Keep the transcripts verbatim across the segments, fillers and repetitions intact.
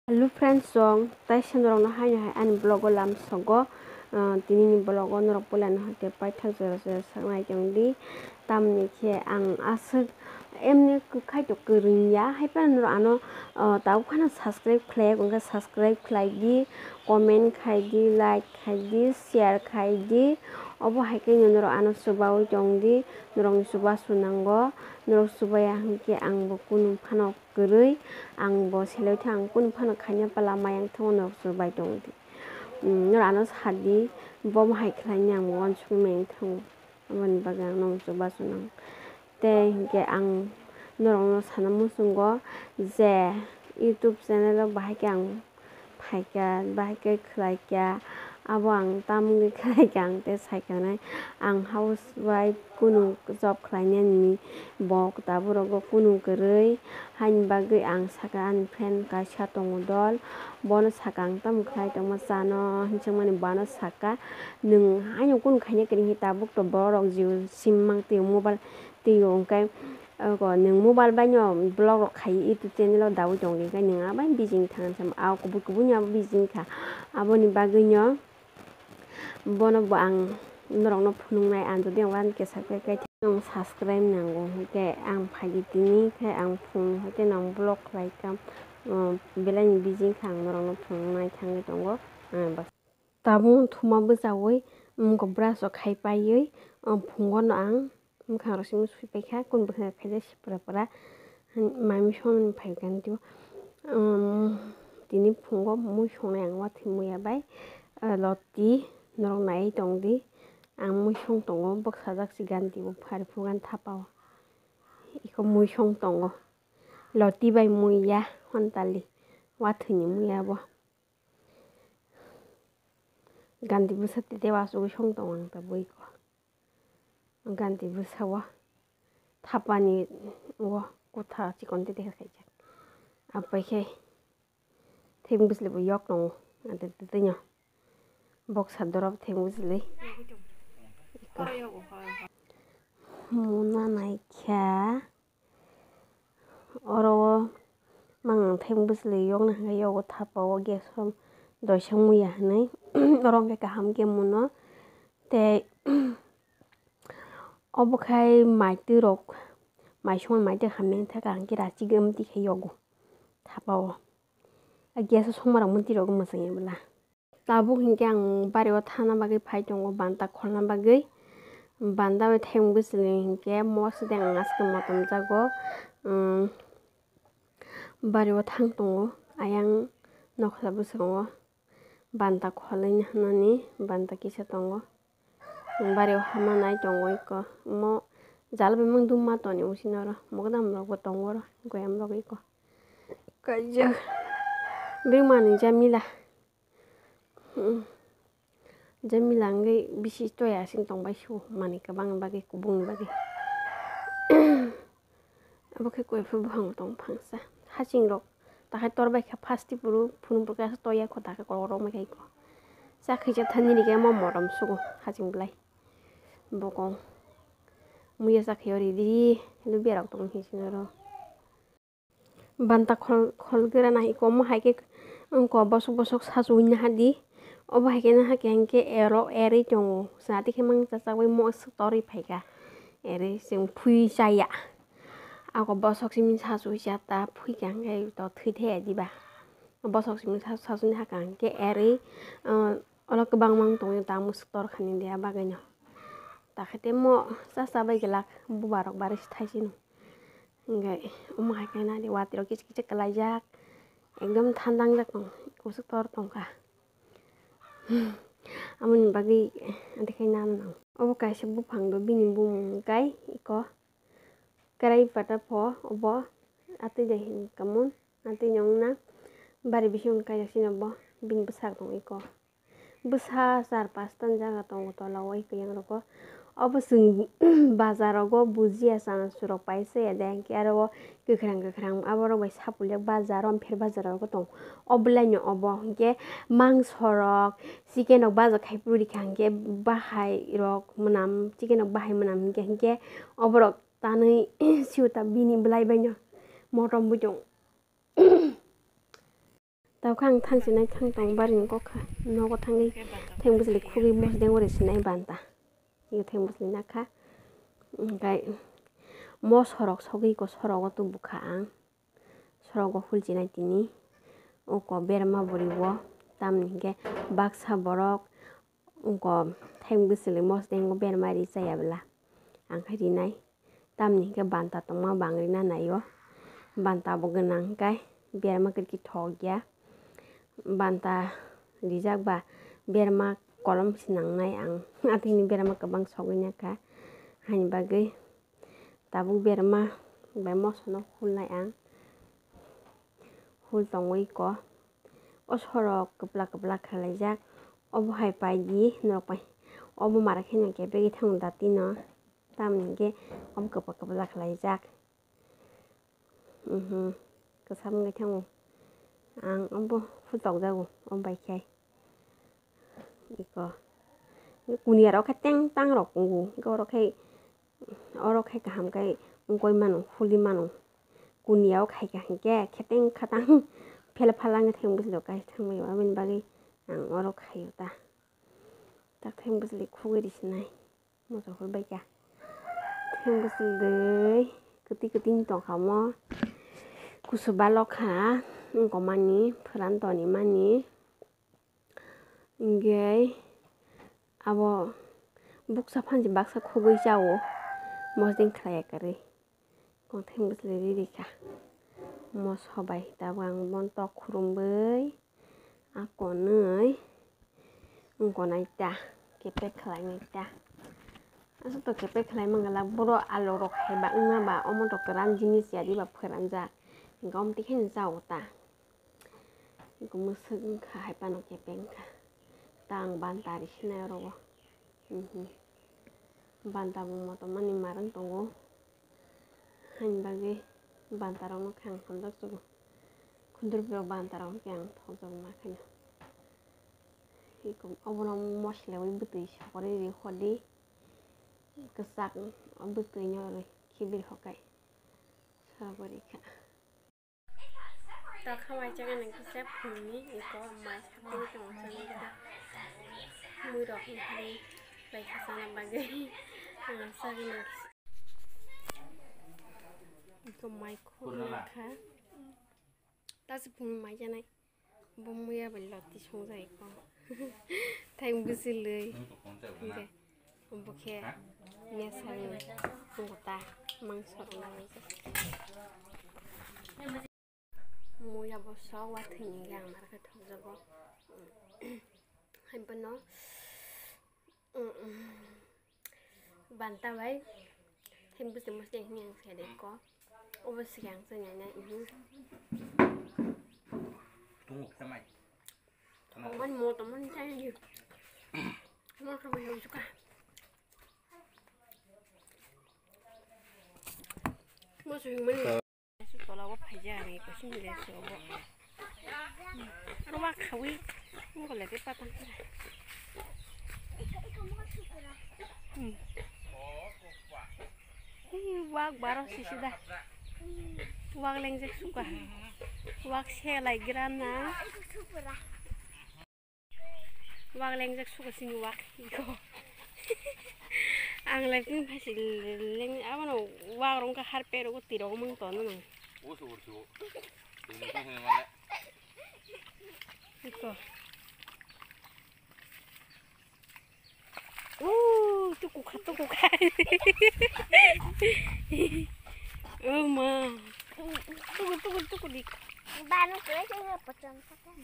Hello friends, chwng tai se norokno haino hai ani vlog o lamsogo. Ah, tinini vlog o norok puila no hoite paithak jora jora saknai tong di. Tamni khe ang aswk emni kwkhai to kwrwng ya, hai phano norok ano, ah, tabuk phano subscribe khlai ya, hwnkhe subscribe khlai di, comment khai di, like khai di, share khai di. Obo hai khe norok ano chubaui tong di, norokni chubachu nango, norok chubaya hwnkhe ang bo kunu phano kwrwi, ang bo selai thang kunu phano khaina pala mayang thango norok chubai tong di. Umm, norok ano sa di, bo hai khlaini ang bo uansukwi mayang thango, aboni bagwi ang norok chubachu nango. Tei hinkhe ang norokno sana muchungo je YouTube channel o bahai khe ang phaikha, bahai khe khlaikha, abo ang tamungwi khlaikha, ang tei saikha nai, ang housewife, kunu job khlainani bo tabuk rogo kunu kwrwi, haini bagwi ang sakha ani friend kaisa tongo dol, bono sakha ang tamo khlai tongma chano hinwi swngmani, bono sakha nwng haino kunu khaina kwrwi hinkhe tabuk to borok jio sim mang twi mobile twi o hwnkhe. Oko nwng mobile bai no vlog rok khai YouTube channel o daui tong di, hwnkhe nwng abai busy wng thang sam, a kubui kubui ni abo busy wng kha, aboni bagwi no bono bo ang norok no phunuk nai, ang jodi ang uansukhe subscribe khai khe nwng subscribe nango, hwnkhe ang phai di tini khe ang phung hai khe nwng vlog khlai kha, um, belai ni busy wng kha, ang norok no phunuk nai thangwi tongo, ah, bas. Tabuk thuma bwchaui, um, brush rok khai paiwi, um, phungo no ang. Bwkhangrok simi sui paikha, kunu bwkha phaikhe sipra pra, mami songni phaikha twibo. Umm, tini phungo mui songnai ang, watwi muya bai, ah, loti norok naiwi tong di. Ang mui song tongo, bwkha jak si ganti bo phari phuru gan thapa o. Iko mui song tongo. Loti bai muya hontali, watwi ni muya bo. Ganti bwsa tei tei uasugwi song tongo ang tabuk iko. Ganti bwsa o thapani o kotha chikon tei tei khaijak. Apai khe theng bwsli bo yok tongo. Ganti tei tei no boksa dorop theng bwsli. Muna naikha. Oro o mang theng bwsli yokna hwnkhe yogo thapa o gas o doisa muya hinwi oro hwnkhe kaham khe muno tei obo khai maitwi rok mai songma maitwi hamya wngkha kaham khe rachigwi amtwi khe yogo thapa o gas o songma rok amtwi rok mwchang ya bwla. Tabuk hinkhe ang bari o thangna bagwi phai tongo banta kholna bagwi. Banta bai thayung bwswlwi hinkhe mosodeng ang aswk motom jago. Umm, bari o thang tongo, ayang nokla bwskango banta kholwi hwnani banta kisa tongo. Bari o hama nai tongo iko. Omo jala bai mang duma toni usino oro. Mogodam rok bo tongo oro. Goyam rok iko. Kaijak. Bini manwi jamila. Hmm. Jamila wngwi bisi toya asing tongbai su manwi kwbangni bagwi kubungni bagwi. Abo khe koi phuru buhango tong phangsa. Haching rok. Takhai tor bai kha phasti phuru phunuk phuru khe toya kho takhai kolok rok mai kha iko. Chakhi cha thani rikhe mo morom sugo haching bwlai. Bokong. Muya chakhi o ridi lubia rok tong hi sinaro. Banta khol khol gira nahi komo hai khe wngkha bosok bosok sachu hwnwi naha di. Obo hai khe naha khe hinkhe ero erwi tongo. Chati khe mang chachagwi mo swk torwi phaikha. Erwi chwng phui chaya. Ako bosok simi sachu cha ta phui kha hinkhe to thwi thaya diba. Bosok simi sachu sachu naha khe hinkhe erwi, ah, oro kwbangma wng tongwi tamo swk tor khani dia bagwino. Takhe tei mo cha cha bai glak buba rok barwi se thaisino. Hinkhe omo hai khe nadi watwi rok kichik kichik kwlaijak, ekdom thandangjak tong, kuchuk tor tongkha. Amoni bagwi adi khai nana nang. Obo kaisa buphang do bini bumung kai iko kwrai pata pho obo atwi de hin kamun atwi nong na bari bising kai sino bo bini bwsak tong iko. Bwsa char pasta ni jaga tongo tola o kwchwng rok o. Obo chwng bazar rogo bujia chanachur rok paisa ya de, hinkhe aro o kwkhwrang kwkhwrang abo rok bai sapuljak bazar o, ampher bazar rogo tongo. O belai no obo hinkhe mangso rok, chicken rok baja khai phuru rikha hinkhe bahai rok mwnam, chicken rok bahai mwnam hinkhe, hinkhe obo rok tanwi siyota bini belai bai no motom bujong. Tawkha ang thang sinai thang tong barini kokha nogo thangwi theng bwsli khugwi mosdeng ori sinai banta. Iyo theng bwsli nakha. Hwnkhe mo sorok sogwi ko sorogo tubukha ang. Sorogo hulchinai tini. Uko berma buriwo. Tamni hwnkhe baksa borok Wngko theng bwswlwi mosdeng o berma ri chaya bwla ang khe rinai. Tamni hwnkhe banta tongma bang rina naio. Banta bo gwnang hwnkhe berma kwrwi khe thok ya. Banta rijak ba berma kolom se nangnai ang. Atwini berma kwbang sogwi nakha. Haini bagwi Tabuk berma bai moso no hulnai ang. Hul tongwi ko. O sorok kwplak kwplak khlaijak. Obo hai paidi norok pai. Obo mara kheno kebegwi thango dati no. Tamni hwnkhe omo kwplak kwplak khlaijak. Mhm. Kwcham wngwi thango. Ang obo hul tokjago omo bai khe. Iko. Kuniya rok khe teng tang rok tongo. Iko rok khe Oro khai kaham khai wngkoi mano, huli mano. Kuniya o khai kaham khe kheteng khatang phela phala wngkhe theng bwswk kai thangbai o, aboni bagwi ang oro khaio ta. Tak theng bwswk khugwi risinai moso hul bai kha. Theng bwswk dei kwtwi kwtwi wng tongkha omo. Kusu balok kha wngkoma ni phuran toni mani. Hingke abo buksa phansi baksa khogoi chao, mosdeng khlai ya kwrwi. Kotheng bwswlwi riri kha. Moso bai tabuk ang bono tok khurumwi, a konwi wngko nai ta, kepek khlai nai ta. Aswk to kepek khlai mangala, boro alorok hai ba wngma ba, omo to kwran jinis ya diba phoranjak, hingke omo tikhe ni chao ta. Eko mwswk wngkha hai phano kepeng wngkha. Ta ang banta ri sinai oro o. Mhm. Banta bo motom ani marwng tongo. Haini bagwi banta rokno khe ang hamjak sugo. Khundur borok banta rokno khe ang thokjak ma khaino. Eko obono mosla wi bwtwi sokori ri hodi. Kwchak bwtwi no ri khibir hokai. Sokori kha. Tokha mai chaknai kisa phungni eko mai sakni tong chaknai kisa. Muirok wngkha bai khachana bagwi, ah, chaknai kisa. Eko mai khurna kha. Tasi phungni mai chanai. Bo muya bai loti songjak eko. Thai bwswlwi. Hingke. Bo khe mesa ni tongo ta mangso rwna bagwi. Muya bo sok wathwini hwnwi ang mar khe thokjago. Hai bono, mm, mm, banta bai thai bwswk mosdeng hwnwi ang sai de ko. Obo swkang se nai nai, mhm. Tongo kisa mai. Oman mo to mon chai ni. Mo to mo suka. Mo sui mani. Su tola o phaija ni ko sini le so bo. Aro wa khawi. Mo ko le te patang. Hmm. Ih, wak baro sisi da. Wak lengjak suka. Wak selai grana. Wak lengjak suka sini wak iko. Ang lai pini phasi leng abono wak rong ka har pero ko tiro mung tono nang. Iko. Uh, tuku kha, tuku kha. Oh ma. Tuku, tuku, tuku di. Bano kre kre pocong pocong.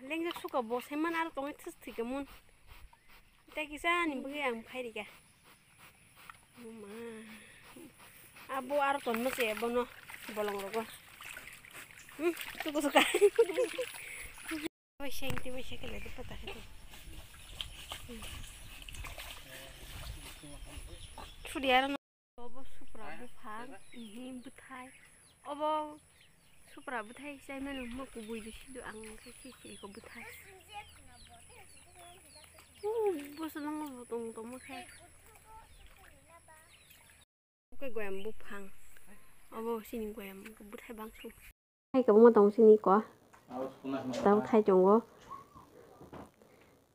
Lengjak suka bo seman aro tongi thus thike mun. Tei kisa ni bwgwi ang phai rikha. Oh ma. Abo aro tonno se bono bolong rogo. Hmm, tuku suka. Bai seng ti bai seng kele di pata khe. Thudi aro no. Obo supra buphang, ihi bwthai. Obo supra bwthai chai mano mo kubui de sido ang khe si si ko bwthai. Uh, boso nongo bo tong tongmo khe. Oke goyam buphang. Obo sini goyam bwthai bangsu. Kwbangma tong sini ko. Tamo thai tongo.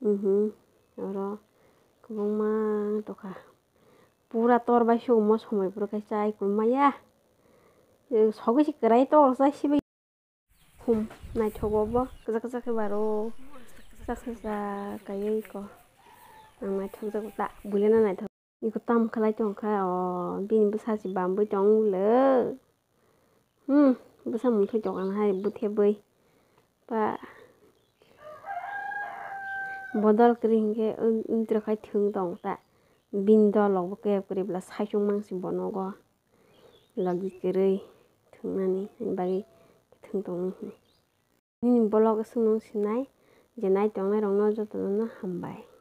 Mhm. Oro kwbangma tokha. Pura tor bai sumo somoi pura khe chai kwmaya. Sogwi se kwrai tor chai sibai. Hum, naithogo bo, kwchak kwchak khe baro. Kwchak kwchak kaiwi ko. Ang naithok jago ta, builano naithok. Iko tam khlai tongkha, o, bini bwsa se bamwi tong le. Hmm, bwsa muthoi tongkha hai buthe bwi. Ba, bodol kwrwi hinkhe, wng, wngtwrwk khai thwng tong ta. Bini dolok bo kebab kwrwi bwla saichung mangsi bo nogo. Logi kwrwi thwngnani bagwi thwng tongwi hwnwi. Nini vlog swngno sinai je nai tongnai rokno jotono no hambai.